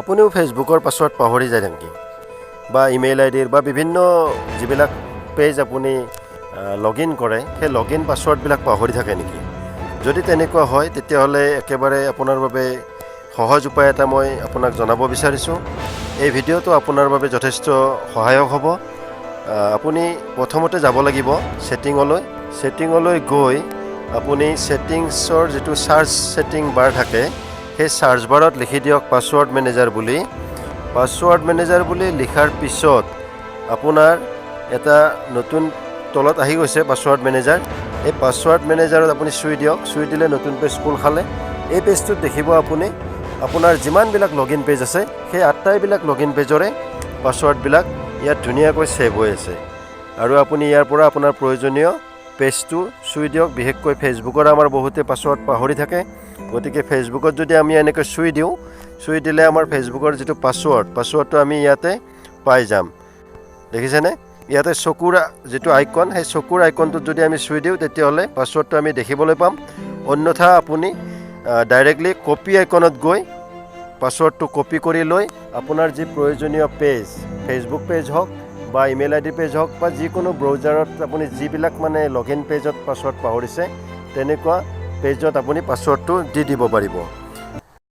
আপুনিও ফেচবুকৰ পাছৱৰ্ড পাহৰি যায় নেকি? বা ইমেইল আই ডিৰ বা বিভিন্ন যিবিলাক পেজ আপুনি লগ ইন কৰে, সেই লগ ইন পাছৱৰ্ডবিলাক পাহৰি থাকে নেকি? যদি তেনেকুৱা হয়, তেতিয়াহ'লে একেবাৰে আপোনাৰ বাবে সহজ উপায় এটা মই আপোনাক জনাব বিচাৰিছোঁ। এই ভিডিঅ'টো আপোনাৰ বাবে যথেষ্ট সহায়ক হ'ব। আপুনি প্ৰথমতে যাব লাগিব ছেটিঙলৈ। ছেটিঙলৈ গৈ আপুনি ছেটিংছৰ যিটো চাৰ্চ ছেটিং বাৰ থাকে, সেই চাৰ্চ বাৰত লিখি দিয়ক পাছৱৰ্ড মেনেজাৰ বুলি। পাছৱৰ্ড মেনেজাৰ বুলি লিখাৰ পিছত আপোনাৰ এটা নতুন তলত আহি গৈছে পাছৱৰ্ড মেনেজাৰ। এই পাছৱৰ্ড মেনেজাৰত আপুনি চুই দিয়ক। চুই দিলে নতুন পেজ খোল খালে। এই পেজটোত দেখিব আপুনি আপোনাৰ যিমানবিলাক লগ ইন পেজ আছে, সেই আটাইবিলাক লগ ইন পেজৰে পাছৱৰ্ডবিলাক ইয়াত ধুনীয়াকৈ ছেভ হৈ আছে আৰু আপুনি ইয়াৰ পৰা আপোনাৰ প্ৰয়োজনীয় পেজটো চুই দিয়ক। বিশেষকৈ ফেচবুকৰ আমাৰ বহুতে পাছৱৰ্ড পাহৰি থাকে। গতিকে ফেচবুকত যদি আমি এনেকৈ চুই দিওঁ, চুই দিলে আমাৰ ফেচবুকৰ যিটো পাছৱৰ্ড, পাছৱৰ্ডটো আমি ইয়াতে পাই যাম। দেখিছেনে? ইয়াতে চকুৰ যিটো আইকন, সেই চকুৰ আইকনটোত যদি আমি চুই দিওঁ, তেতিয়াহ'লে পাছৱৰ্ডটো আমি দেখিবলৈ পাম। অন্যথা আপুনি ডাইৰেক্টলি কপি আইকনত গৈ পাছৱৰ্ডটো কপি কৰি লৈ আপোনাৰ যি প্ৰয়োজনীয় পেজ, ফেচবুক পেজ হওক বা ইমেইল আই ডি পেজ হওক বা যিকোনো ব্ৰাউজাৰত আপুনি যিবিলাক মানে লগ ইন পেজত পাছৱৰ্ড পাহৰিছে, তেনেকুৱা পেজত আপুনি পাছৱৰ্ডটো দি দিব পাৰিব।